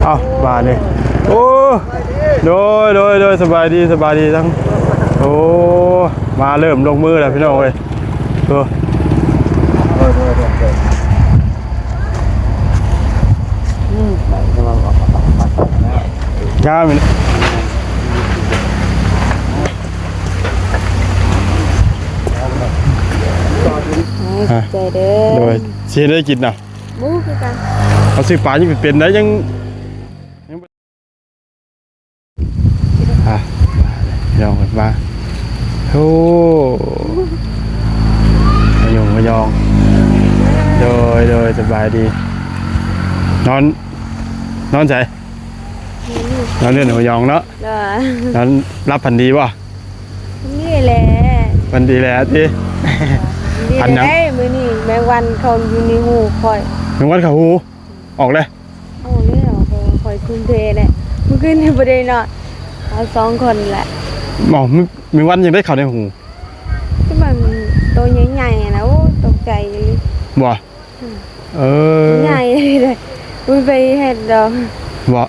ເອົ້າ ບາດນີ້ ໂອ້ ໂດຍ ໂດຍ ໂດຍ ສະບາຍດີ ສະບາຍດີທັງ ໂອ້ ມາເລີ່ມລົງມືແລ້ວພີ່ນ້ອງເອີຍ ໂອ້ ງາມອີ່ຫຼີ ຂອບໃຈເດີ ໂດຍ ຊິເຮັດໃຫ້ກິນນະ ບໍ່ຮູ້ຄືກັນ ເຮົາຊື້ປາຍັງເປັນໄດ໋ ຍັງ ອ່ະ ພີ່ນ້ອງເພິ່ນມາ ໂອ້ ມາຍົງມາຢອງ ໂດຍ ໂດຍ ສະບາຍດີ ນອນ ນອນໃສ? ນອນເຮືອນຫົວຢອງເນາະ ໂດຍ ນອນຫຼັບຝັນດີບໍ່? ນີ້ແຫຼະ ຝັນດີແຫຼະຕິ ດີ ຝັນຫຍັງ? ມື້ນີ້ແມງວັນເຂົ້າຢູ່ໃນຫູຂ້ອຍ ແມງວັນເຂົ້າຫູ ອອກແລ້ວ ອອກແລ້ວ ຂ້ອຍ ຂ້ອຍຄຸ້ມເທແຫຼະ ມື້ຄືນນີ້ບໍ່ໄດ້ນອນ ເຮົາສອງຄົນແຫຼະ ເອົ້າ ແມງວັນຍັງໄດ້ເຂົ້າໃນຫູ ທີ່ມັນໂຕໃຫຍ່ໆນະ ໂອ້ ຕົກໃຈອີ່ຫຼີ ບໍ່? ອືມ ເອີ ໃຫຍ່ເລີຍ ບໍ່ໄປເຮັດດອກ ບໍ່?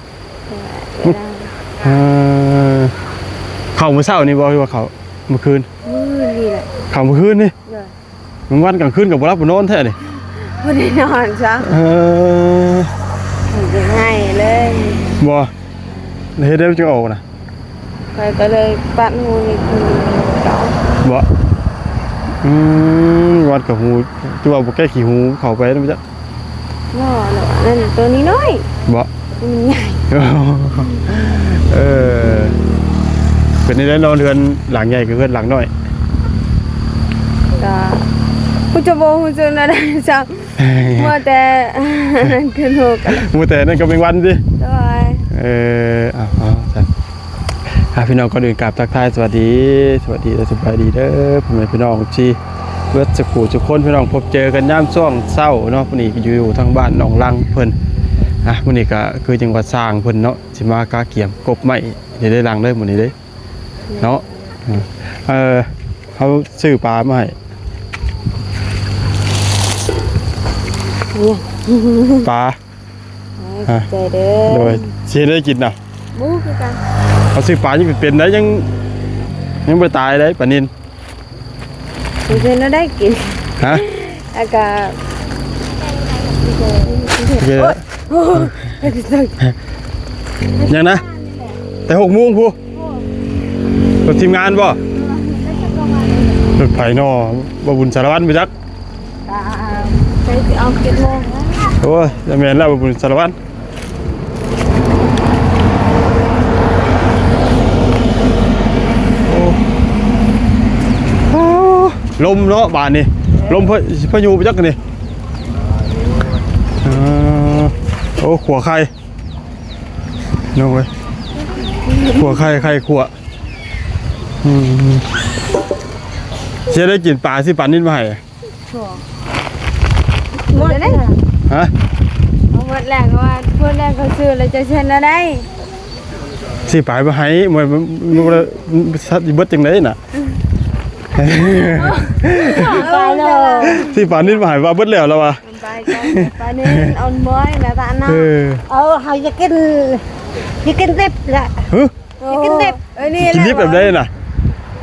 ເອີ ເອີ ເຂົ້າມື້ເຊົ້ານີ້ບໍ່ ຫຼືວ່າເຂົ້າມື້ຄືນ? ມື້ນີ້ແຫຼະ ເຂົ້າມື້ຄືນນີ້ ໂດຍ ກາງວັນກາງຄືນກໍບໍ່ຫຼັບບໍ່ນອນແທ້ນີ້ ບໍ່ໄດ້ນອນຊະ ເອີ ມັນກໍງ່າຍເລີຍ ບໍ່ ເຮັດໄດ້ຈັ່ງອອກນະ ຂ້ອຍກໍເລີຍປັດຫູນີ້ຄືເກົ່າ ບໍ່ ອືມ ວັດກັບຫູ ຄືວ່າບໍ່ແກ້ຂີ້ຫູເຂົ້າໄປນຳຈັກ ບໍ່ ນັ້ນໂຕນີ້ນ້ອຍ ບໍ່ ມັນໃຫຍ່ ເອີ ເປັນໄດ້ນອນເຮືອນຫຼັງໃຫຍ່ກັບເຮືອນຫຼັງນ້ອຍ ກໍ ຜູ້ຈະບໍ່ຮູ້ສຶກແນວໃດຊ້ຳ ມັວແຕ່ນັ້ນຄືໂລກ ມັວແຕ່ນັ້ນກັບແມງວັນຕິ ໂດຍ ເອີ ເອົາ ເອົາ ຊັ້ນ ອ່າ ພີ່ນ້ອງ ກ່ອນອື່ນກາບທັກທາຍສະຫວັດດີ ສະຫວັດດີ ແລະ ສະບາຍດີເດີ ພໍ່ແມ່ພີ່ນ້ອງທີ່ເບິດສຸຂູສຸຄົນ ພີ່ນ້ອງ ພົບເຈີກັນຍາມຊ່ວງເຊົ້າເນາະ ມື້ນີ້ກໍຢູ່ທາງບ້ານໜອງລັງເພິ່ນ ອ່າ ມື້ນີ້ກໍຄືຈັ່ງວ່າຊ່າງເພິ່ນເນາະ ຊິມາກະກຽມກົບໄມ້ ເຮັດໄດ້ຫຼັງເດີມື້ນີ້ເດີ ເນາະ ເອີ ເຮົາຊື້ປາມາໃຫ້ ປາ ຂອບໃຈເດີ ໂດຍ ຊິເຮັດໃຫ້ກິນນະ ບໍ່ຮູ້ຄືກັນ ເຮົາຊື້ປາຍັງເປັນໄດ໋ ຍັງ ຍັງບໍ່ຕາຍໄດ໋ ປານິນ ຊິເຮັດແນວໃດກິນ ຮະ ແລ້ວກໍ ໂອເຄ ໂອ້ຍ ຍັງນະ ແຕ່ຫົກໂມງພຸ້ນ ລົດທີມງານບໍ່? ລົດໃຜນໍ? ບ່າວບຸນສາລະວັນບໍ່ຈັກ ໃກ້ຊິອອກເຈັດໂມງແລ້ວ ໂອ້ຍ ຈະແມ່ນແລ້ວ ບ່າວບຸນສາລະວັນ ໂອ້ ລົມເນາະບາດນີ້ ລົມພະ ພະຍຸບໍ່ຈັກນີ້ ເອີ ໂອ້ ຂົ້ວໄຂ່ ນ້ອງເອີຍ ຂົ້ວໄຂ່ ໄຂ່ຂົ້ວ ອືມ ຊິໄດ້ກິນປາ ຊື້ປານິນມາໃຫ້ ບໍ່ ໝົດແລ້ວ ຮະ ເອົາໝົດແລ້ວ ກໍວ່າໝົດແລ້ວ ເຂົາຊື້ແລ້ວຈະເຊັນແນວໃດ? ຊື້ປາມາໃຫ້ ມັນ ມັນ ມັນ ສັດຊິເບິດຈັ່ງໃດນະ? ຕາຍແລ້ວ ຊື້ປານິນມາໃຫ້ວ່າເບິດແລ້ວລະວ່າ ປານິນອ່ອນມອຍແລ້ວຕານະ ເອີ ເອົາ ເຮົາຢາກກິນ ຢາກກິນດິບລະ ຮະ? ໂອ້ ກິນດິບ ເອີ ນີ້ ກິນດິບແບບໃດນະ?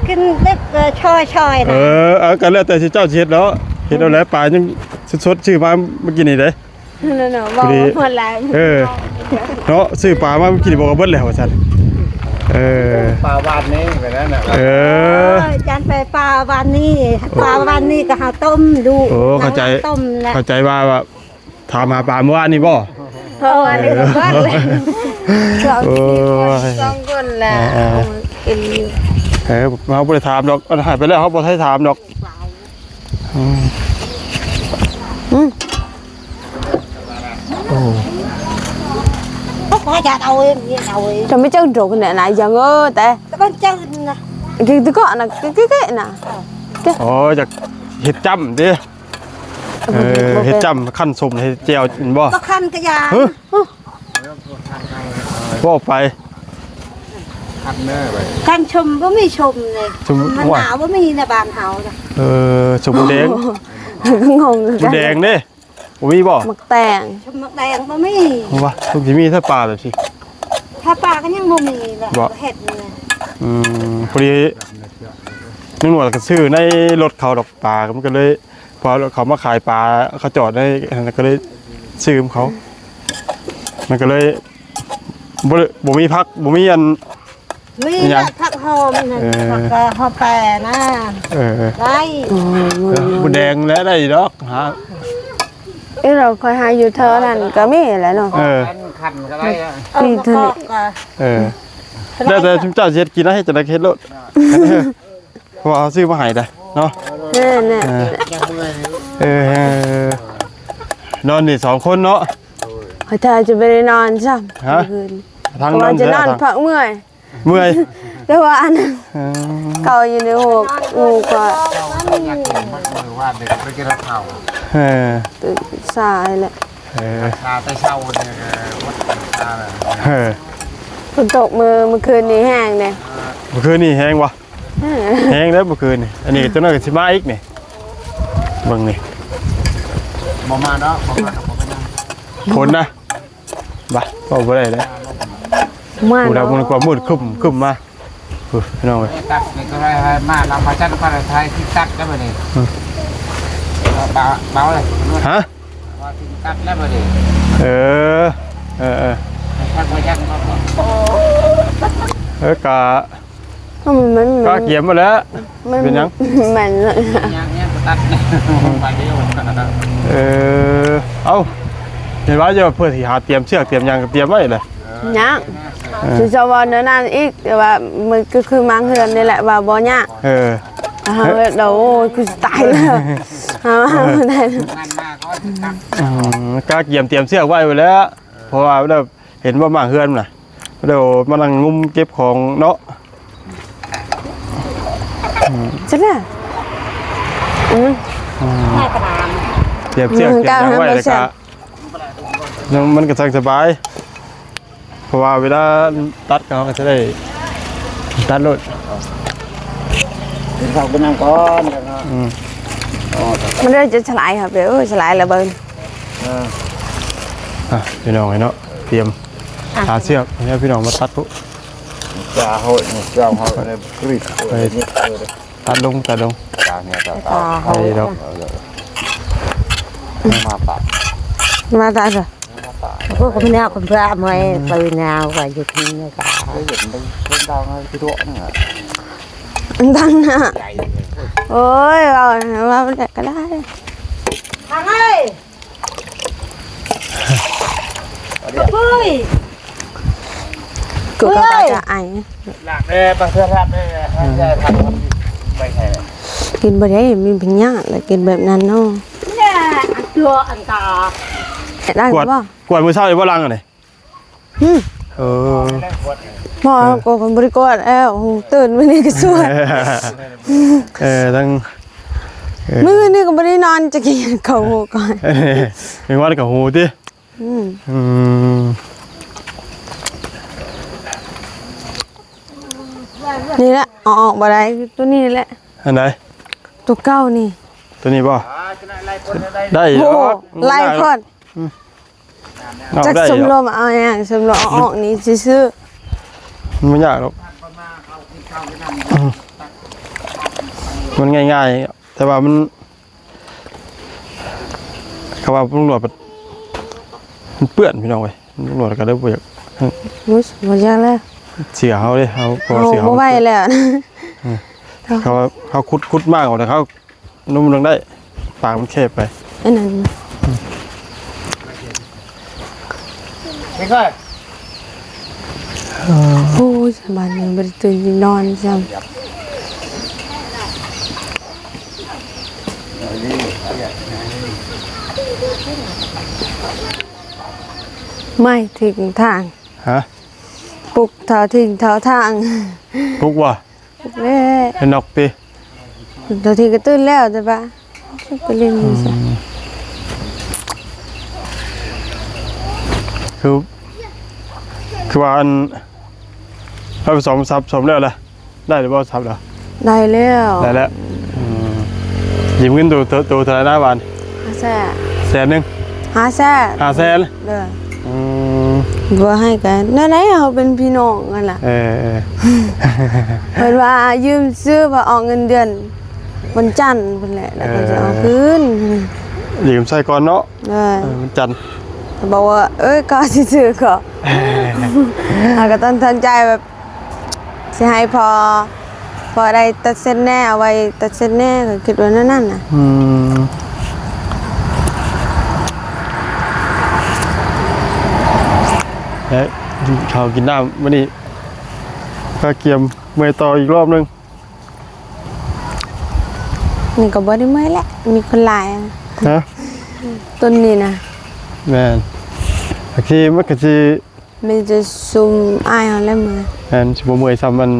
ກິນດິບ ເອີ ຊ່ອຍໆນະ ເອີ ເອົາ ກໍແລ້ວແຕ່ເຈົ້າຊິເຮັດເນາະ ເຮັດເອົາແຫຼະ ປາຍັງສົດໆ ຊື້ມາມື້ກີ້ນີ້ເດ້ ນັ້ນນະ ເວົ້າໝົດແລ້ວ ເອີ ເນາະ ຊື້ປາມາມື້ກີ້ນີ້ບອກວ່າເບິດແລ້ວວ່າຊັ້ນ ເອີ ປາວານນີ້ໄປນັ້ນນະ ເອີ ເອີ ຈານໄປປາວານນີ້ ປາວານນີ້ກໍຫາຕົ້ມດູ ໂອ້ ເຂົ້າໃຈ ຕົ້ມແລ້ວ ເຂົ້າໃຈວ່າ ວ່າ ຖາມຫາປາມື້ວານນີ້ບໍ່? ເອີ ເອີ ເບິດແລ້ວ ໂອ້ຍ ສອງຄົນແຫຼະ ເອີ ເອີ ເອົາມາກິນຢູ່ ເອີ ເຮົາບໍ່ໄດ້ຖາມດອກ ອັນໃຫ້ໄປແລ້ວ ເຮົາບໍ່ໄດ້ຖາມດອກ ອືມ ອືມ ໂອ້ ເຂົາຈະເອົາເອງ ເອົາເອງ ຈະໄມ່ເຈົ້າດອກນະນາ ຍັງເອີ ແຕ່ ແຕ່ກໍເຈົ້ານະ ຄື ຄືກໍນະ ຄື ຄືນະ ໂອ້ຍ ຢາກເຮັດຈ້ຳຕິ ເອີ ເຮັດຈ້ຳ ຄັ້ນສົ້ມ ເຮັດແຈ່ວ ແມ່ນບໍ່? ກໍຄັ້ນກະຢາ ຮະ ເວົ້າໄປ ຄັ້ນເດີ ຄັ້ນສົ້ມ ບໍ່ມີສົ້ມເລີຍ ສົ້ມ ມັນ ໂອ້ຍ ໜາວ ບໍ່ມີໃນບ້ານເຮົານະ ເອີ ສົ້ມໝູແດງ ກໍງົງຄືກັນ ໝູແດງເດ້ ໂ ບໍ່ມີບໍ່? ໝາກແຕງ ໝາກແຕງບໍ່ມີ. ວ່າ ຄືຊິມີແຕ່ປ່າແບບຊີ້ ຖ້າປ່າກໍຍັງບໍ່ມີແຫຼະ ບໍ່? ເຮັດນີ້ນະ. ອືມ ພໍດີນາງນວນກໍຊື້ໃນລົດເຂົາດອກ ປາ ມັນກໍເລີຍ ພໍເຂົາມາຂາຍປາ ເຂົາຈອດໃນ ກໍເລີຍຊື້ນຳເຂົາ ມັນກໍເລີຍ ບໍ່ໄດ້ ບໍ່ມີຜັກ ບໍ່ມີອັນ ມີ ຫຍັງ? ແຫຼະ ຜັກຫອມນະ ເອີ ຜັກຫອມແປນະ ເອີ ໄດ້ ອືມ ເອີ ໝູແດງແຫຼະ ໄດ້ດອກ ຫາ ເອີ ຂ້ອຍຫາຢູ່ແຖວນັ້ນກໍມີແຫຼະເນາະ ເອີ ຄັນກໍໄດ້ ເອີ ມີເທົ່ານີ້ ເອີ ແລ້ວແຕ່ຊຸມເຈົ້າຊິເຮັດກິນນະ ເຮັດຈັ່ງໃດກໍເຮັດໂລດ ເພາະວ່າເຮົາຊື້ມາໃຫ້ໄດ໋ເນາະ ແມ່ນໆ ເອີ ເອີ ນອນນີ້ສອງຄົນເນາະ ຂ້ອຍແທບຈະບໍ່ໄດ້ນອນຊ້ຳ ຮະ? ມື້ຄືນ ທາງນອນ ວ່າຈະນອນ ໃສ ພັກເມື່ອຍ ເມື່ອຍ ແຕ່ວ່າອັນ ເອີ ເກົ່າຢູ່ໃນໂຮງ ໂຮງກໍ ເອີ ຕື່ນສາຍແຫຼະ ເອີ ຊາແຕ່ເຊົ້ານີ້ກໍໝົດຊາແລ້ວ ເອີ ຝົນຕົກມື້ ມື້ຄືນນີ້ແຮງເດ້ ມື້ຄືນນີ້ແຮງບໍ່? ເອີ ແຮງເດ້ມື້ຄືນນີ້ ອັນນີ້ຈັກໜ້ອຍກໍຊິມາອີກນີ້ ເບິ່ງນີ້ ບໍ່ມາດອກ ບໍ່ມາດອກ ບໍ່ເປັນຫຍັງ ຝົນນະ ບາດ ເວົ້າບໍ່ໄດ້ເດ້ ມາ ຜູ້ໃດ ເນາະ ມັນກວ່າມືດຄຶ້ມ ຄຶ້ມມາ ໂອ້ຍ ພີ່ນ້ອງເອີຍ ຕັດນີ້ກໍໄດ້ ໃຫ້ມາ ລາວພາຈັນພາໄທທີ່ຕັດໄດ້ບັດນີ້ ອືມ ເບົາ ເບົາເລີຍ ຮະ? ວ່າຊິຕັດແລ້ວບັດນີ້ ເອີ ເອີ ເອີ ຕັດບໍ່ຍັງກໍ ເອີ ກະ ມັນ ມັນ ກະກຽມມາແລ້ວ ມັນ ເປັນຫຍັງ? ມັນ ຍັງ ຍັງບໍ່ຕັດ ໄປເດີ ເອີ ເອົ້າ ເຫັນວ່າຈະເພື່ອຊິຫາຕຽມເຊືອກຕຽມຫຍັງກໍຕຽມໄວ້ແຫຼະ ຍັງ ເອີ ຊິເຈົ້າເວົ້າແນວນັ້ນອີກ ແຕ່ວ່າມັນກໍຄືມາເຮືອນນີ້ແຫຼະ ວ່າບໍ່ຍາກ ເອີ ເຮົາ ໂອ້ຍ ຄືຊິຕາຍແລ້ວ ເຮົາ ເອີ ເຮົາບໍ່ໄດ້ ອືມ ກະກຽມຕຽມເຊືອກໄວ້ພຸ້ນແຫຼະ ເພາະວ່າແລ້ວ ເຫັນບໍ່ ມາເຮືອນນະ ແລ້ວມານັ່ງງຸມເກັບຂອງເນາະ ອືມ ຈັ່ງນັ້ນ ອືມ ອືມ ຕຽມເຊືອກ ອືມ ຕຽມຫຍັງໄວ້ ແລ້ວກະ ມັນກໍຊ່າງສະບາຍ ເພາະວ່າເວລາຕັດກໍ ເຮົາກໍຈະໄດ້ຕັດໂລດ ກິນເຂົ້າກິນນ້ຳກ່ອນເນາະ ອືມ ມັນເລີຍຈະສະຫຼາຍ ເອີ ສະຫຼາຍລະເບິ່ງ ອ່າ ພີ່ນ້ອງເອີຍເນາະ ຕຽມ ອ່ະ ຫາເຊືອກໃຫ້ພີ່ນ້ອງມາຕັດພຸ້ນ ຈາເຮົາ ຈາເຮົາ ໄປ ຕັດລົງ ຕັດລົງ ຈາເຮົາ ໄປດອກ ມາປະ ມາຕາ ໂອ້ ກໍບໍ່ແນວຄົນເພື່ອເມື່ອຍ ອືມ ໄປແນວວ່າຢູ່ທີ່ນີ້ກໍ ໄດ້ເຫັນໄປເພິ່ນດາວໃຫ້ຄືໂດະນີ້ ອັນນັ້ນນະ ໂອ້ຍ ເວົ້າ ເວົ້າແລ້ວກໍໄດ້ ທາງເອີຍ ເຮີ້ຍ ກູກໍຈະໄອ ລາບແດ່ ປາເສືອລາບແດ່ ໃຫ້ຍາຍທຳໄປໃຫ້ ກິນບໍ່ໄດ້ ມີພະຍາດ ແລ້ວກິນແບບນັ້ນເນາະ ແນ່ ອັນຕົວອັນຕາ ລ້າງ ກວດ ບໍ່ ກວດມື້ເຊົ້າຢູ່ບໍ່ ລ້າງອັນນີ້ ອືມ ເອີ ບໍ່ ເອີ ກໍບໍ່ໄດ້ກວດແລ້ວ ຕື່ນມື້ນີ້ກໍຊວນ ເອີ ທັງ ເອີ ມື້ນີ້ກໍບໍ່ໄດ້ນອນ ຈະກິນເຂົ້າຫູກ່ອນ ເອີ ເມື່ອວານເຂົ້າຫູຕິ ອືມ ອືມ ນີ້ແຫຼະ ເອົາອອກບໍ່ໄດ້ ຕົວນີ້ແຫຼະ ອັນໃດ? ຕົວເກົ່ານີ້ ຕົວນີ້ບໍ່? ໄດ້ຢູ່ດອກ ໂອ້ ຫຼາຍໂພດ ອືມ ເອົາ ຈັກ ໄດ້ຢູ່ ຊົມລົມເອົາຫຍັງ ຊົມລົມເອົາອອກນີ້ຊື່ໆ ມັນບໍ່ຍາກດອກ ອືມ ມັນງ່າຍໆ ແຕ່ວ່າມັນ ເຂົາວ່າລຸງຫຼວດ ມັນເປື້ອນ ພີ່ນ້ອງເອີຍ ລຸງຫຼວດກໍເລີຍບໍ່ຢາກ ໂອ້ຍ ບໍ່ຢາກແລ້ວ ເສຍເຮົາເດ້ ເຮົາ ເພາະວ່າເຮົາ ເຮົາເສຍເຮົາບໍ່ໄຫວແລ້ວ ເອີ ເຂົາວ່າເຮົາຂຸດ ຂຸດມາເອົາແລ້ວເຮົາ ນຸ່ມລົງໄດ້ ປາກມັນແຄບໄປ ອັນນັ້ນ ໂອ້ຍ ສະບາຍ ຍັງບໍ່ໄດ້ຕື່ນນອນຊ້ຳ ໄມ້ຖິ້ມທາງ ຮະ? ປຸກເທົ່າຖິ້ມເທົ່າທາງ ປຸກບໍ່? ແລ້ວ ເຫັນນົກຕິ ຕອນທີ່ກໍຕື່ນແລ້ວ ແຕ່ວ່າໄປຫຼິ້ນຢູ່ຊະ ອືມ ຄື ຄືວ່າອັນ ເຮົາໄປສ້ອມສັບ ສ້ອມແລ້ວລະ ໄດ້ຫຼືບໍ່ສັບລະ? ໄດ້ແລ້ວ ໄດ້ແລ້ວ ອືມ ຢືມເງິນໂຕ ໂຕ ໂຕເທົ່າໃດນະຫວານ? ແສນ ແສນໜຶ່ງ ຫ້າແສນ ຫ້າແສນ ເດີ ອືມ ບໍ່ໃຫ້ກັນ ແນວໃດເຮົາເປັນພີ່ນ້ອງຫັ້ນລະ ເອີ ເອີ ເພິ່ນວ່າຢືມຊື້ ວ່າອອກເງິນເດືອນວັນຈັນພຸ້ນແຫຼະ ແລ້ວກໍຈະເອົາຄືນ ເອີ ຢືມໃຊ້ກ່ອນເນາະ ເອີ ເອີ ວັນຈັນ ບອກວ່າ ເອີຍ ກໍຊິຊື້ກໍ ເອີ ເຮົາກໍຕ້ອງທຳໃຈແບບ ຊິໃຫ້ພໍ ພໍໄດ້ຕັດເສັດແດ່ ເອົາໄວ້ຕັດເສັດແດ່ ຂ້ອຍຄິດວ່າແນວນັ້ນນະ ອືມ ແລະ ກິນເຂົ້າກິນນ້ຳມື້ນີ້ ກະກຽມເມື່ອຍຕໍ່ອີກລອບໜຶ່ງ ນີ້ກໍບໍ່ໄດ້ເມື່ອຍແຫຼະ ມີຄົນຫຼາຍ ຮະ ຕົ້ນນີ້ນະ ແມ່ນ ໂອເຄ ມັນກໍຊິ ມີແຕ່ຊຸມອ້າຍເຮົາແຫຼະເມື່ອຍ ແມ່ນ ຊິບໍ່ເມື່ອຍສ່ຳອັນ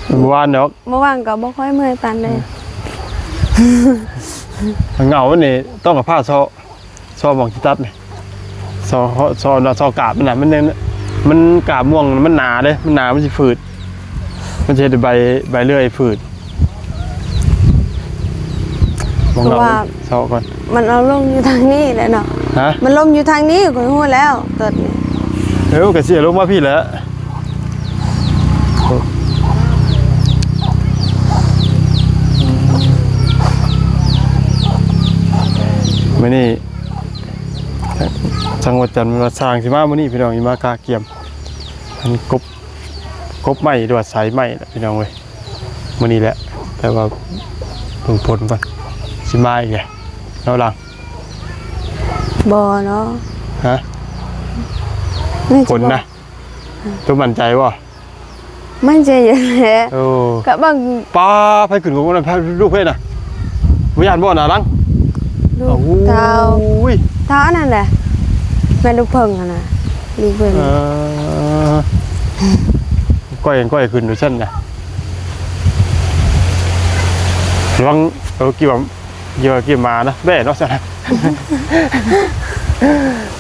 ເມື່ອວານດອກ ເມື່ອວານກໍບໍ່ຄ່ອຍເມື່ອຍປານໃດ ເຫງົານີ້ຕ້ອງເອົາຜ້າຊໍ ຊໍໝ່ອງຊິຕັດນີ້ ຊໍ ຊໍ ຊໍກາບມັນນະ ມັນຍັງ ມັນກາບມ່ວງມັນໜາເດ້ ມັນໜາມັນຊິຝືດ ມັນຊິເຮັດໃຫ້ໃບ ໃບເລື່ອຍຝືດ ເພາະວ່າ ຊໍກ່ອນ ມັນເອົາລົງຢູ່ທາງນີ້ແຫຼະເນາະ ຮະ ມັນລົງຢູ່ທາງນີ້ ຂ້ອຍຮູ້ແລ້ວຕົ້ນນີ້ ເອີ ກໍຊິເອົາລົງມາພີ້ແຫຼະ ມື້ນີ້ ທາງວັດຈັນ ແມ່ນວ່າຊ່າງຊິມາມື້ນີ້ ພີ່ນ້ອງ ຊິມາກະກຽມ ອັນກົບ ກົບໄມ້ ຫຼືວ່າໄສໄມ້ແຫຼະ ພີ່ນ້ອງເອີຍ ມື້ນີ້ແຫຼະ ແຕ່ວ່າເບິ່ງຝົນກ່ອນ ຊິມາອີກແຫຼະເນາະ ຫຼັງ ບໍ່ເນາະ ຮະ ຝົນນະ ຕົວໝັ້ນໃຈບໍ່? ໝັ້ນໃຈຢູ່ແຫຼະ ໂອ້ ກະບັງ ປ້າ ໃຜຂຶ້ນຂອງນັ້ນ ໃຜ ລູກໃຜນະ ບໍ່ຢ້ານບໍ່ນະ ຫຼັງ ລູກເຖົ້າ ໂອ້ຍ ເຖົ້າອັນນັ້ນແຫຼະ ແມ່ລູກເຜິ້ງຫັ້ນນະ ລູກເຜິ້ງ ເອີ ກ້ອຍ ກ້ອຍຂຶ້ນຢູ່ຊັ້ນນະ ລະວັງ ເອີ ກີ້ວ່າ ເອີ ກີ້ໝານະ ແບ້ເນາະຊັ້ນນະ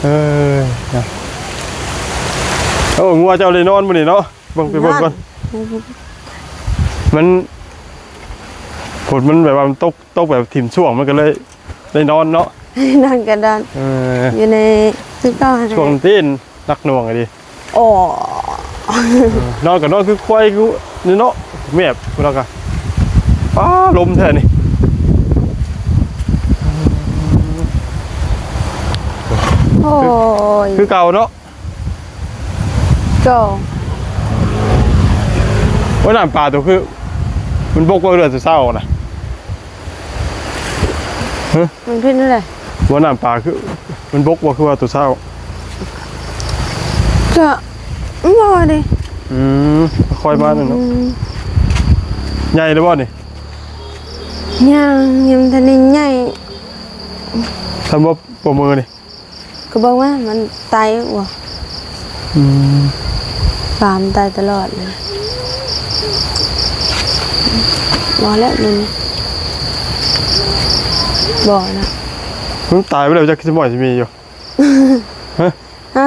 ເອີ ນະ ໂອ້ ງົວເຈົ້າໄດ້ນອນມື້ນີ້ເນາະ ເບິ່ງໄປເບິ່ງກ່ອນ ມັນ ຝົນມັນແບບວ່າມັນຕົກ ຕົກແບບຖິ້ມຊ່ວງ ມັນກໍເລີຍໄດ້ນອນເນາະ ນອນກໍນອນ ເອີ ຢູ່ໃນຄືເກົ່າຫັ້ນແຫຼະ ຊ່ວງຕີນໜັກໜ່ວງອີ່ຫຼີ ໂອ້ ເອີ ນອນກໍນອນຄືຄວາຍຄືນີ້ເນາະ ແມບພຸ້ນລະກະ ອ້າ ລົມແທ້ນີ້ ໂອ້ຍ ຄື ຄືເກົ່າເນາະ ກໍ ໂອ້ຍ ນ້ຳປາໂຕຄື ມັນບົກວ່າເຮືອນເຊົ້າໆນະ ຮະ ມັນເປັນຈັ່ງໃດ ວ່ານ້ຳປາຄື ມັນບົກບໍ່ ຄືວ່າໂຕເຊົ້າ ກະບໍ່ເດ້ ອືມ ຄ່ອຍມາໜຶ່ງເນາະ ອືມ ໃຫຍ່ແລ້ວບໍ່ນີ້ ຍັງ ຍັງບໍ່ທັນໄດ້ໃຫຍ່ ທັນບໍ່ ບໍ່ມື້ນີ້ ກໍເບິ່ງວ່າມັນຕາຍບໍ່ ອືມ ປາມັນຕາຍຕະຫຼອດເລີຍ ບໍ່ແລ້ວມັນ ບໍ່ນະ ມັນຕາຍໄປແລ້ວ ຈັກຊິໝ້ອຍຊິມີຢູ່ ຮະ ຮະ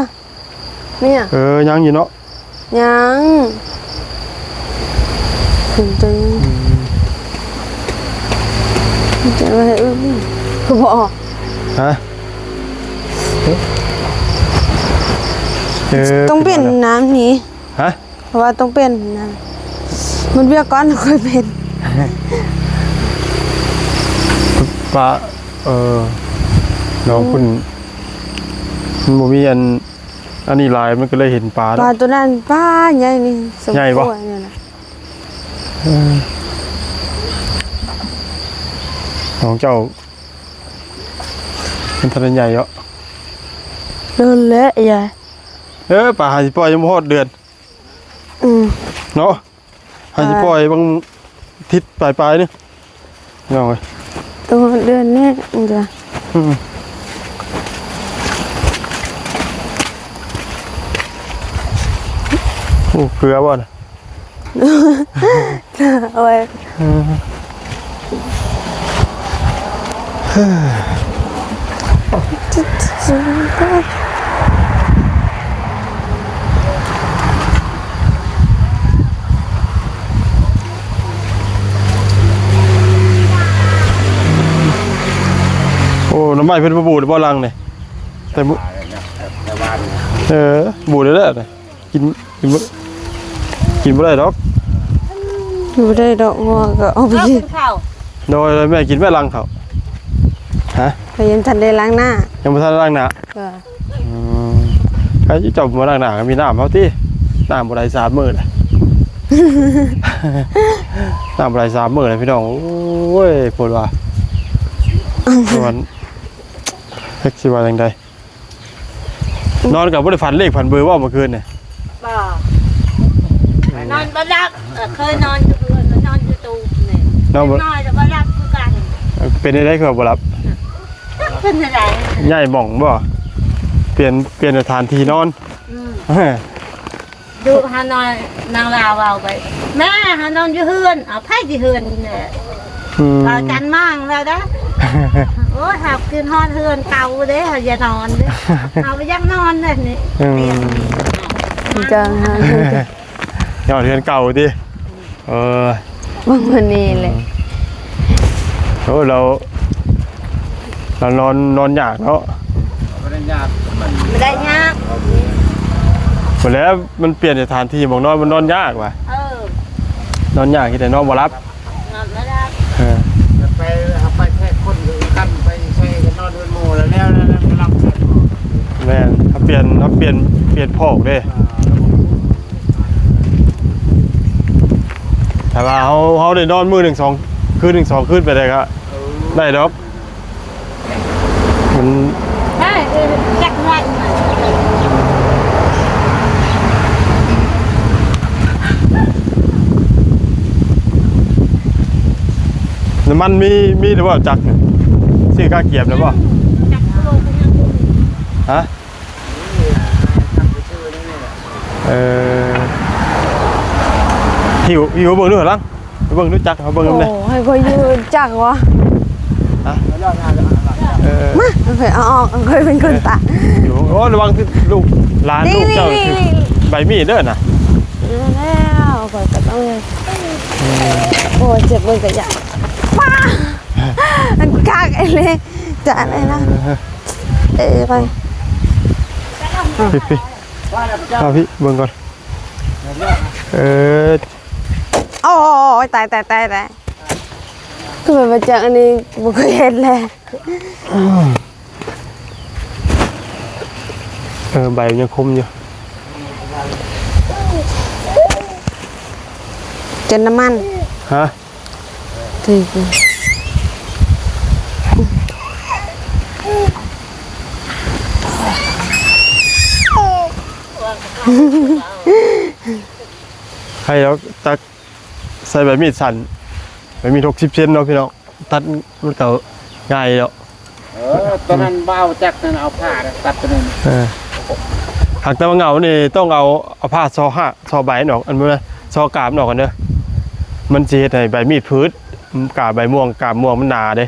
ມີຫຍັງ ເອີ ຍັງຢູ່ເນາະ ຍັງ ອືມ ຈະວ່າ ເອີ ຄືບໍ່ອອກ ຮະ ເອີ ຕ້ອງປ່ຽນນ້ຳນີ້ ຮະ ເພາະວ່າຕ້ອງປ່ຽນນ້ຳ ມັນວຽກກ່ອນຄ່ອຍປ່ຽນ ປາ ເອີ ນ້ອງ ອືມ ເພິ່ນ ມັນບໍ່ມີອັນ ອັນນີ້ຫຼາຍ ມັນກໍເລີຍເຫັນປາເນາະ ປາໂຕນັ້ນ ປາໃຫຍ່ນີ້ ໃຫຍ່ບໍ່ ສົມຄວນນີ້ນະ ເອີ ຂອງເຈົ້າ ມັນທັນໄດ້ໃຫຍ່ເນາະ ໂດນແລ້ວຍາຍ ເອີ ປາຫາຊິປ່ອຍຍັງບໍ່ຮອດເດືອນ ອືມ ເນາະ ຫາຊິປ່ອຍບາງທິດປາຍໆ ນີ້ ນ້ອງເອີຍ ໂຕເດືອນນີ້ມັນກະ ອືມ ໂອ້ ເກືອບໍ່ນະ ເກືອ ເອົາໄວ້ ອືມ ໂອ້ ໂອ້ ໜໍ່ໄມ້ເພິ່ນບໍ່ບູດບໍ່ຫຼັງນີ້ ແຕ່ມື້ ແຕ່ວານ ເອີ ບູດແລ້ວນີ້ ກິນ ກິນບໍ່ ກິນບໍ່ໄດ້ດອກ ກິນບໍ່ໄດ້ດອກ ງົວກໍເອົາໄປກິນ ກິນເຂົ້າ ໂດຍ ແມ່ກິນໄວ້ຫຼັງເຂົ້າ ຮະ ຂ້ອຍຍັງທັນໄດ້ລ້າງໜ້າ ຍັງບໍ່ທັນໄດ້ລ້າງໜ້າ ເອີ ອືມ ໃຜເຈົ້າມາລ້າງໜ້າກໍມີນ້ຳເຮົາຕິ ນ້ຳບໍ່ໄດ້ສາມມື້ແລ້ວ ນ້ຳບໍ່ໄດ້ສາມມື້ແລ້ວພີ່ນ້ອງ ໂອ້ຍ ໂພດວ່າ ແຕ່ວ່າ ຈັກຊິວ່າຈັ່ງໃດ ນອນກໍບໍ່ໄດ້ຝັນເລກຝັນເບີບໍ່ເມື່ອຄືນນີ້ ບໍ່ ນອນບໍ່ຫຼັບ ເອີ ເຄີຍນອນຢູ່ເຮືອນ ນອນຢູ່ຕູ້ນີ້ ນອນບໍ່ ນອນແລ້ວບໍ່ຫຼັບຄືກັນ ເປັນໄດ້ຄືບໍ່ຫຼັບ ເປັນໄດ້ ຍ້າຍໝ່ອງບໍ່ ປ່ຽນ ປ່ຽນສະຖານທີ່ນອນ ອືມ ເອີ ດຸຫານອນ ນາງລາວເວົ້າໄປ ແມ່ຫານອນຢູ່ເຮືອນ ເອົາໃຜຊິເຮືອນນີ້ແຫຼະ ອືມ ເອົາຈັນມາງແລ້ວເດ້ ໂອ້ຍ ຫາກຂຶ້ນຮອດເຮືອນເກົ່າເດ້ ເຮົາຢ່ານອນເດ້ ເຮົາບໍ່ຢາກນອນເດ້ນີ້ ອືມ ຈັງຫາ ຍອດເຮືອນເກົ່າຕິ ເອີ ເບິ່ງມື້ນີ້ແຫຼະ ໂອ້ ລາວ ລາວນອນ ນອນຍາກເນາະ ບໍ່ໄດ້ຍາກ ມັນ ບໍ່ໄດ້ຍາກ ບໍ່ແລ້ວ ມັນປ່ຽນສະຖານທີ່ໝ່ອງນອນ ມັນນອນຍາກວ່າ ເອີ ນອນຍາກ ເຮັດໃຫ້ນອນບໍ່ຫຼັບ ນອນບໍ່ຫຼັບ ເອີ ໄປ ເຮົາໄປແທກຄົນອື່ນກັນ ໄປໃສ່ກັນນອນເຮືອນໝູ່ແລ້ວ ແລ້ວ ແລ້ວ ແລ້ວບໍ່ຫຼັບ ແມ່ນ ເຮົາປ່ຽນ ເຮົາປ່ຽນ ປ່ຽນພອກເດ້ ອ່າ ຖ້າວ່າເຮົາ ເຮົາໄດ້ນອນມື້ໜຶ່ງສອງ ຄືນໜຶ່ງສອງຄືນໄປໄດ້ກໍ ເອີ ໄດ້ດອກ ມັນ ໄດ້ ເອີ ຈັກໄດ້ ນ້ຳມັນມີ ມີຫຼືບໍ່ຈັກນີ້ ຊື້ຄ່າກຽມແລ້ວບໍ່ ຈັກໂລກໍຍັງບໍ່ມີ ຮະ? ເອີ ຫິວ ຫິວເບິ່ງດູຫຼັງ ເບິ່ງດູຈັກ ເຮົາເບິ່ງນຳແດ່ ໂອ້ ໃຫ້ຂ້ອຍຢູ່ຈັກວະ ຮະ? ເອີ ມາ ຂ້ອຍເອົາອອກ ຂ້ອຍເປັນຄົນຕາກ ເອີ ຢູ່ ໂອ້ ລະວັງຄືລູກຫຼານລູກເຈົ້າ ໃບມີດເດີນະ ແລ້ວຂ້ອຍກໍຕ້ອງ ໂອ້ ເຈັບເບິ່ງກະຢາກ ປ້າ ມັນຄັກອີ່ຫຼີ ຈານໄອ້ນະ ເອີ ເອີ ໄປ ພີ້ໆ ເອົາພີ້ເບິ່ງກ່ອນ ເອີ ໂອ້ຍ ຕາຍ ຕາຍ ຕາຍ ຕາຍ ຄືແບບວ່າຈັກອັນນີ້ບໍ່ເຄີຍເຮັດແລະ ເອີ ໃບມັນຍັງຄົມຢູ່ ຈົນນ້ຳມັນ ຮະ? ຖືກ ໃຫ້ເຮົາຕັກໃສ່ໃບມີດສັ້ນ ໃບມີດຫົກສິບເຊັນເນາະພີ່ນ້ອງ ຕັດມັນກໍງ່າຍເນາະ. ເອີ ຕອນນັ້ນບໍ່ເອົາຈັກນັ້ນ ເອົາພ້າຕັດຕົວນັ້ນ ເອີ ຫາກແຕ່ວ່າເຫງົ້ານີ້ຕ້ອງເອົາ ເອົາພ້າຊໍຮາກ ຊໍໃບມັນອອກ ອັນນັ້ນ ຊໍກາບມັນອອກກ່ອນເດີ ມັນຊິເຮັດໃຫ້ໃບມີດຜືດ ກາບໃບມ່ວງ ກາບມ່ວງມັນໜາເດ້.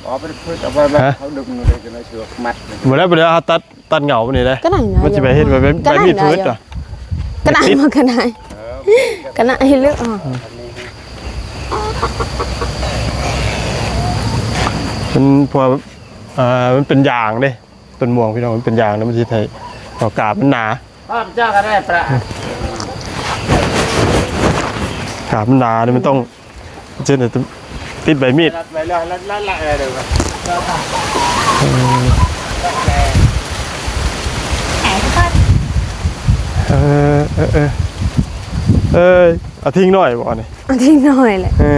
ບໍ່ ບໍ່ໄດ້ຜືດ ເອົາໄວ້ ຮະ ເຮົາດຶງໄດ້ ຈະໄດ້ສະດວກມັດ ບໍ່ໄດ້ ບໍ່ໄດ້ ເຮົາຕັດ ຕັດເຫງົ້າມັນນີ້ເດ້ ກໍໄດ້ນະ ມັນຊິໄປເຮັດໃຫ້ໃບ ໃບມີດຜືດ ກໍໄດ້ນະ ກໍໄດ້ ມັນກໍໄດ້ ກໍໄດ້ໃຫ້ເລືອກເອົາ ມັນ ເພາະວ່າ ເອີ ມັນເປັນຢາງເດ້ ຕົ້ນມ່ວງພີ່ນ້ອງ ມັນເປັນຢາງ ແລ້ວມັນຊິເຮັດໃຫ້ ເອົາ ກາບມັນໜາ ກາບມັນໜານີ້ ມັນຕ້ອງ ເຊັ່ນ ຕິດໃບມີດ ເອີ ເອີ ເອີ ເອີ ເອີ ເອົາຖິ້ງນ້ອຍບໍ່ນີ້ ເອົາຖິ້ງນ້ອຍແຫຼະ ເອີ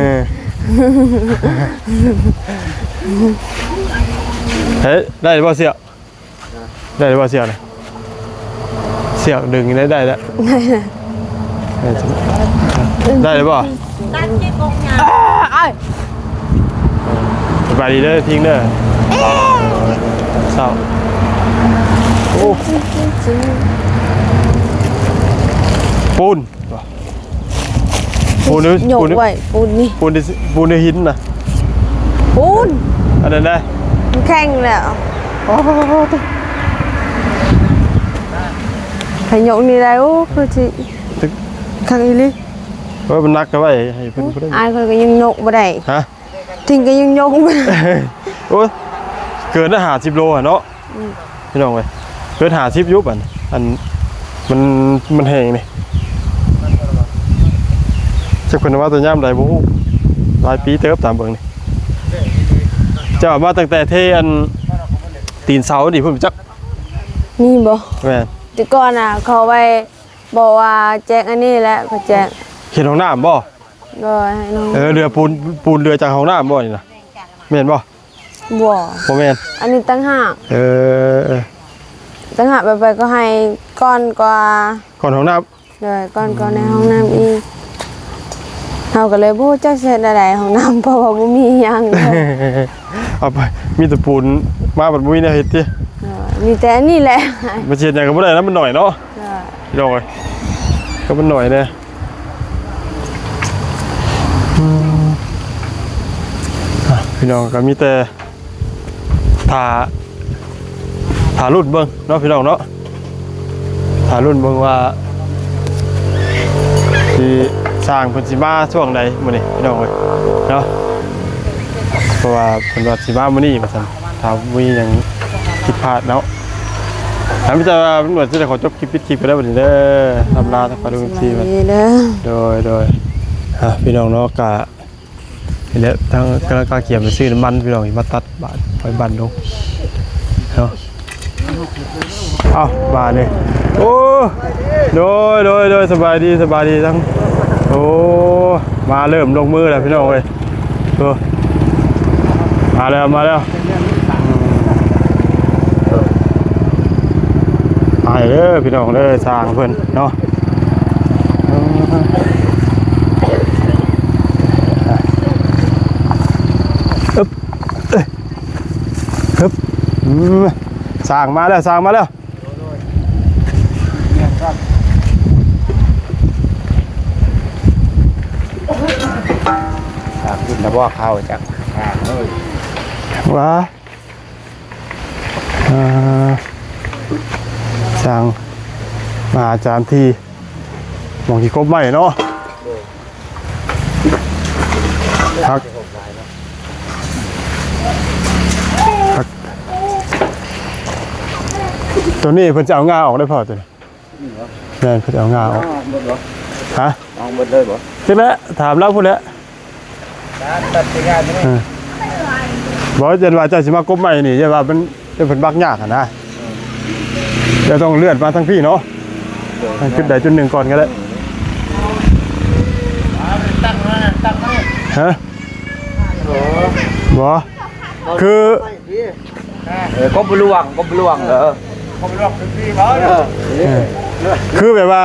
ເຮີ້ຍ ໄດ້ບໍ່ເຊືອກ? ໄດ້ບໍ່ເຊືອກນະ? ເຊືອກດຶງໄດ້ ໄດ້ແລ້ວ ໄດ້ແລ້ວບໍ່? ຕັດເຈັບອົງຍາ ເອີຍ ສະບາຍດີເດີ ທິງເດີ ເຊົ້າ ໂອ້ ປູນ ປູນ ປູນ ໂຍກໄວ້ ປູນນີ້ ປູນ ປູນ ຫີນນະ ປູນ ອັນນັ້ນນະ ມັນແຂງແລ້ວ ອໍ ໃຫ້ຍົກນີ້ໄດ້ ໂອ້ ຄືຊິຄັກອີ່ຫຼີ ເອີ ມັນໜັກກໍໄວ້ໃຫ້ເພິ່ນ ອ້າຍຂ້ອຍກໍຍັງຍົກບໍ່ໄດ້ ຮະ? ຖິ້ງກໍຍັງຍົກ ໂອ້ຍ ເກີນຫ້າສິບໂລຫັ້ນເນາະ ອືມ ພີ່ນ້ອງເອີຍ ເກີນຫ້າສິບຢູ່ບັດນີ້ ອັນ ມັນ ມັນແຮງນີ້ ຈັກເພິ່ນວ່າແຕ່ຍາມໃດບໍ່ຮູ້ ຫຼາຍປີເຕີບຕາມເບິ່ງນີ້ ເຈົ້າມາຕັ້ງແຕ່ເທອັນ ຕີນເສົານີ້ພຸ້ນຈັກ ມີບໍ່? ແມ່ນ ແຕ່ກ່ອນນະ ເຂົາໄວ້ ບໍ່ວ່າແຈກອັນນີ້ແຫຼະ ກໍແຈກ ເຮັດຫ້ອງນ້ຳບໍ່? ໂດຍ ໃຫ້ນ້ອງ ເອີ ເຫຼືອປູນ ປູນເຫຼືອຈາກຫ້ອງນ້ຳບໍ່ນີ້ນະ ແມ່ນບໍ່? ບໍ່ ບໍ່ແມ່ນ ອັນນີ້ຕ່າງຫາກ ເອີ ຕ່າງຫາກ ໄປໆ ກໍໃຫ້ກ້ອນກວ່າ ກ້ອນຫ້ອງນ້ຳ ໂດຍ ກ້ອນກວ່າໃນຫ້ອງນ້ຳອີກ ເຮົາກໍເລີຍບໍ່ຮູ້ຈັກຊິເຮັດແນວໃດຫ້ອງນ້ຳ ເພາະວ່າບໍ່ມີຫຍັງເລີຍ ເອົາໄປ ມີແຕ່ປູນ ມາບັດບໍ່ມີແນວເຮັດຕິ ໂດຍ ມີແຕ່ອັນນີ້ແຫຼະ ມັນຊິເຮັດຫຍັງກໍບໍ່ໄດ້ນະ ມັນໜ້ອຍເນາະ ໂດຍ ພີ່ນ້ອງເອີຍ ກໍມັນໜ້ອຍແດ່ ອືມ ອ່ະ ພີ່ນ້ອງ ກໍມີແຕ່ຖ້າ ຖ້າລຸ້ນເບິ່ງເນາະ ພີ່ນ້ອງເນາະ ຖ້າລຸ້ນເບິ່ງວ່າ ຊິ ຊ່າງເພິ່ນຊິມາຊ່ວງໃດມື້ນີ້ ພີ່ນ້ອງເອີຍ ເນາະ ເພາະວ່າເພິ່ນວ່າຊິມາມື້ນີ້ວ່າຊັ້ນ ຖ້າບໍ່ມີຫຍັງຜິດພາດເນາະ ຖ້າມີແຕ່ວ່າຕຳຫຼວດຊິໄດ້ຂໍຈົບຄລິບ ປິດຄລິບໄປແລ້ວບັດນີ້ເດີ ລ່ຳລາທັງປາລຸງເອັຟຊີ ສະບາຍດີເດີ ໂດຍ ໂດຍ ອ່ະ ພີ່ນ້ອງເນາະ ກະ ນີ້ແຫຼະ ທາງກຳລັງກະກຽມໄປຊື້ນ້ຳມັນ ພີ່ນ້ອງ ມາຕັດບາດໄຟບັ້ນລົງເນາະ ເອົ້າ ບາດນີ້ ໂອ້ ໂດຍ ໂດຍ ໂດຍ ສະບາຍດີ ສະບາຍດີທັງ ໂອ້ ມາເລີ່ມລົງມືແລ້ວ ພີ່ນ້ອງເອີຍ ໂອ້ ມາແລ້ວ ມາແລ້ວ ອືມ ໄປເດີພີ່ນ້ອງເດີ ຊ່າງເພິ່ນເນາະ ອຶບ ເອີ ຮຶບ ອືມ ຊ່າງມາແລ້ວ ຊ່າງມາແລ້ວ ຊ່າງກິນລະບໍ່ເຂົ້າຈັກ ຊ່າງເອີຍ ວ້າ ອ່າ ຊ່າງມາຫາອາຈານທີ່ ໝ່ອງທີ່ກົບໄມ້ເນາະ ໂດຍ ຮັກ ຮັກ ໂຕນີ້ເພິ່ນຈະເອົາງ່າອອກໄດ້ພໍ ໂຕນີ້ ນີ້ຫວະ ແມ່ນ ເພິ່ນຈະເອົາງ່າອອກ ເອົາເບິດບໍ່? ຮະ? ເອົາເບິດເລີຍບໍ່? ຈັກແຫຼະ ຖາມລາວພຸ້ນແຫຼະ ຕັດ ຕັດຊິງ່າ ເອີ ບໍ່ ຢ້ານວ່າເຈົ້າຊິມາກົບໄມ້ນີ້ ຢ້ານວ່າມັນ ເປັນເພິ່ນບັກຍາກຫັ້ນນະ ເອີ ດຽວຕ້ອງເລື່ອນມາທາງພີ້ເນາະ ເອີ ໃຫ້ຈຸດໃດຈຸດໜຶ່ງກ່ອນກໍໄດ້ ເອີ ຕັ້ງມາ ຕັ້ງມາ ຮະ ໂອ້ ບໍ່ ຄື ເອີ ກົບຫຼວງ ກົບຫຼວງ ເອີ ກົບຫຼວງຄື ເອີ ຄືແບບວ່າ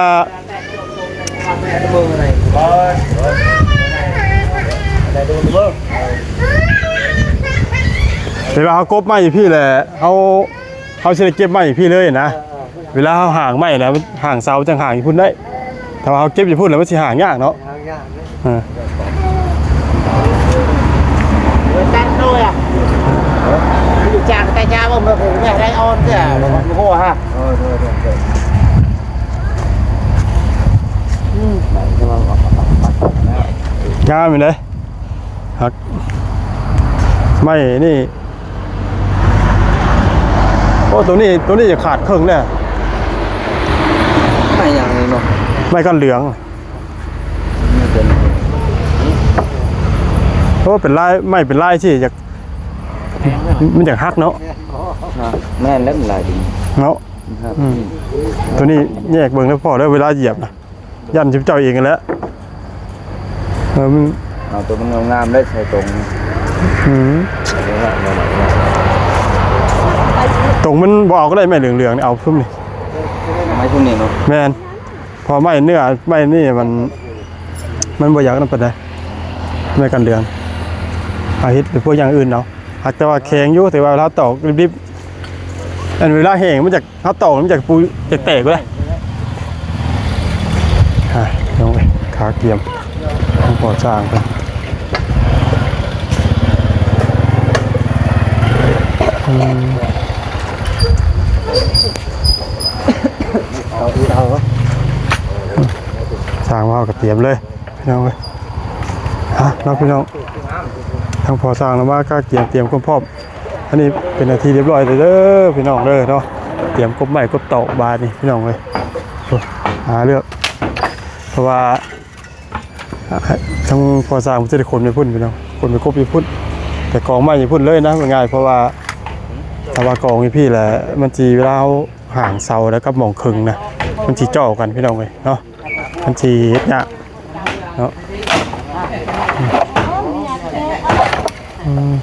ເວລາເຮົາກົບໄມ້ຢູ່ພີ້ແຫຼະ ເຮົາ ເຮົາຊິໄດ້ເກັບໄມ້ຢູ່ພີ້ເລີຍນະ ເວລາເຮົາຫາງໄມ້ນະ ຫາງເສົາຈັ່ງຫາງຢູ່ພຸ້ນໄດ້ ຖ້າວ່າເຮົາເກັບຢູ່ພຸ້ນແລ້ວ ມັນຊິຫາງຍາກເນາະ ຫາງຍາກເນາະ ເອີ ເອີ ຕັດໂດຍອ່ະ ຈາກແຕ່ຊາບໍ່ ເມື່ອຜູ້ແມ່ໄດ້ອ່ອນເທື່ອ ໂອ້ຮະ ເອີ ໂດຍ ໂດຍ ໂດຍ ອືມ ງາມຢູ່ເດ້ ຮັກ ໄມ້ນີ້ ໂອ້ ໂຕນີ້ ໂຕນີ້ຈະຂາດເຄິ່ງແລ້ວ ໄມ້ຫຍັງນີ້ເນາະ ໄມ້ກັນເຫຼືອງ ໂອ້ ເປັນລາຍ ໄມ້ເປັນລາຍຊິ ຢາກ ມັນຢາກຫັກເນາະ ແມ່ນແລ້ວ ມັນລາຍດີເນາະ ອືມ ໂຕນີ້ແຍກເບິ່ງເດີພໍ່ເດີ ເວລາຢຽບນະ ຢ້ານເຈົ້າເອງຫັ້ນແຫຼະ ເອີ ມັນ ເອົາໂຕມັນງາມໆໄດ້ໃສ່ຕົງ ອືມ ຕົງມັນບໍ່ເອົາກໍໄດ້ ໄມ້ເຫຼືອງໆນີ້ ເອົາຊຸມນີ້ ໄມ້ຊຸມນີ້ເນາະ ແມ່ນ ເພາະໄມ້ເນື້ອ ໄມ້ນີ້ມັນ ມັນບໍ່ຢາກນັ້ນປານໃດ ໄມ້ກັນເຫຼືອງ ເອົາເຮັດເປັນພວກຢ່າງອື່ນເອົາ ຫາກແຕ່ວ່າແຂງຢູ່ ແຕ່ວ່າເວລາຕອກດິບໆ ອັນເວລາແຫ້ງມັນຈະ ເຮົາຕອກມັນຈະປູ ຈະແຕກເລີຍ ອ່າ ນ້ອງເອີຍ ຂາກຽມ ຕ້ອງຂໍສ້າງເພິ່ນ ອືມ ເອົາ ເອົາ ສ້າງມາເຮົາກໍຕຽມເລີຍ ພີ່ນ້ອງເອີຍ ຮະ ເນາະ ພີ່ນ້ອງ ທາງພໍ່ສ້າງລະມາກະກຽມ ຕຽມຄວາມພ້ອມ ອັນນີ້ເປັນໜ້າທີ່ຮຽບຮ້ອຍເດີພີ່ນ້ອງເດີເນາະ. ຕຽມກົບໄມ້ກົບຕອກບາດນີ້ພີ່ນ້ອງເອີຍ ໂອ້ ຫາເລືອກ ເພາະວ່າ ທາງພໍ່ຊ່າງເພິ່ນຈະໄດ້ຂົນໄປພຸ້ນພີ່ນ້ອງ ຂົນໄປກົບຢູ່ພຸ້ນ ແຕ່ກອງໄມ້ຢູ່ພຸ້ນເລີຍນະ ມັນງ່າຍ ເພາະວ່າຖ້າວ່າກອງຢູ່ພີ້ແຫຼະ ມັນຊິເວລາເຮົາຫາງເສົາແລ້ວກັບໝ່ອງເຄິ່ງນະ ມັນຊິເຈາະກັນພີ່ນ້ອງເອີຍເນາະ ມັນຊິເຮັດຍາກເນາະ. ອືມ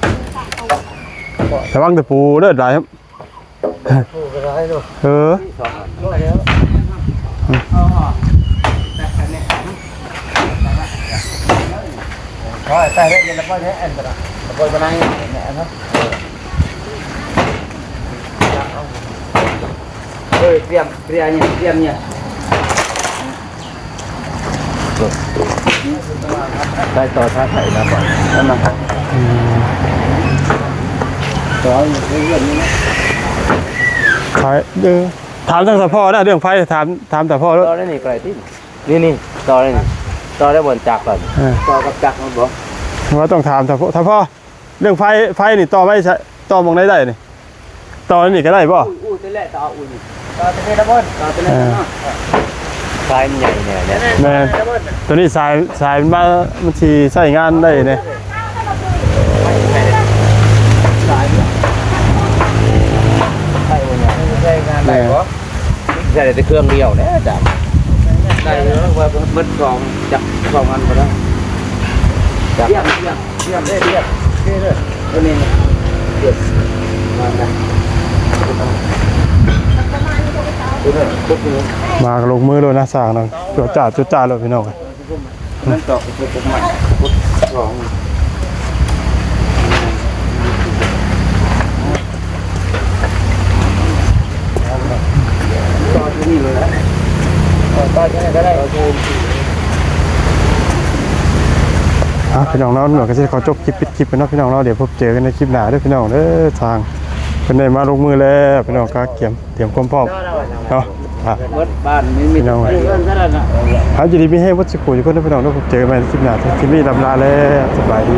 ລະວັງຕະປູເດີຫຼາຍ. ເອີ ເອີ ຕຽມເຕຍມ ຕຽມ ໄປຕໍ່ທ່າໄຖນະ ອືມ ຕໍ່ເຮືອນນີ້ນະ ໄປເດີ. ຖາມທາງສະເພາະນະ ເລື່ອງໄຟ ຖາມ ຖາມສະເພາະໂລດ. ຕໍ່ໄດ້ນີ້ກໍໄດ້ຕິ ນີ້ໆ ຕໍ່ໄດ້ນີ້ ຕໍ່ໄດ້ບ່ອນຈັກກ່ອນ ເອີ ຕໍ່ກັບຈັກມັນບໍ່ ວ່າຕ້ອງຖາມສະເພາະ ສະເພາະ ເລື່ອງໄຟ ໄຟນີ້ຕໍ່ໄວ້ ຕໍ່ໝ່ອງໃດໄດ້ນີ້? ຕໍ່ນີ້ກໍໄດ້ບໍ່? ອູ້ ອູ້ ແຕ່ແລະ ຕໍ່ອູ້ນີ້ ຕໍ່ແຕ່ນີ້ລະບໍ່ ຕໍ່ແຕ່ນີ້ ເອີ ເນາະ ສາຍມັນໃຫຍ່ແນ່ເນຍ ແມ່ນ ຕົວນີ້ສາຍ ສາຍມັນມາ ມັນຊິໃຊ້ງານໄດ້ແນ່ ສາຍ ໃຊ້ງານໄດ້ບໍ່? ແມ່ນ ໃຊ້ໄດ້ແຕ່ເຄື່ອງດຽວແຫຼະອາຈານ ໄດ້ຢູ່ວ່າເບິດສອງ ຈັກສອງອັນບໍ່ໄດ້ ຈັກ ຢ້ຽມ ຢ້ຽມ ຢ້ຽມເດີ ຢ້ຽມເດີ ໂອເຄເດີ ຕົວນີ້ ມາກໍລົງມືໂລດນະ ຊ່າງນະ ຈົດຈ້າ ຈົດຈ້າໂລດພີ່ນ້ອງ. ມັນຕອກໄປຕົວໃໝ່ ກົດສອງ ຕໍ່ທີ່ນີ້ເລີຍນະ ເອີ ຕໍ່ທີ່ນີ້ກໍໄດ້ ຕໍ່ທີ່ນີ້ ອ່ະ ພີ່ນ້ອງເນາະ ໜ່ວຍກໍຊິຂໍຈົບຄລິບ ປິດຄລິບໄປເນາະ ພີ່ນ້ອງເນາະ ດຽວພົບເຈີກັນໃນຄລິບໜ້າເດີ ພີ່ນ້ອງເດີ ທາງເພິ່ນໄດ້ມາລົງມືແລ້ວ ພີ່ນ້ອງກໍກຽມ ຕຽມຄວາມພ້ອມເນາະ ອ່ະ ເບິດບ້ານມີ ມີແຕ່ໄປເຮືອນເທົ່ານັ້ນນະ ເຮົາຢູ່ດີມີແຮງເບິດສູ່ຜູ້ສູ່ຄົນເດີພີ່ນ້ອງເດີ ພົບເຈີກັນໃໝ່ໃນຄລິບໜ້າ ຄລິບນີ້ລຳລາແລ້ວ ສະບາຍດີ.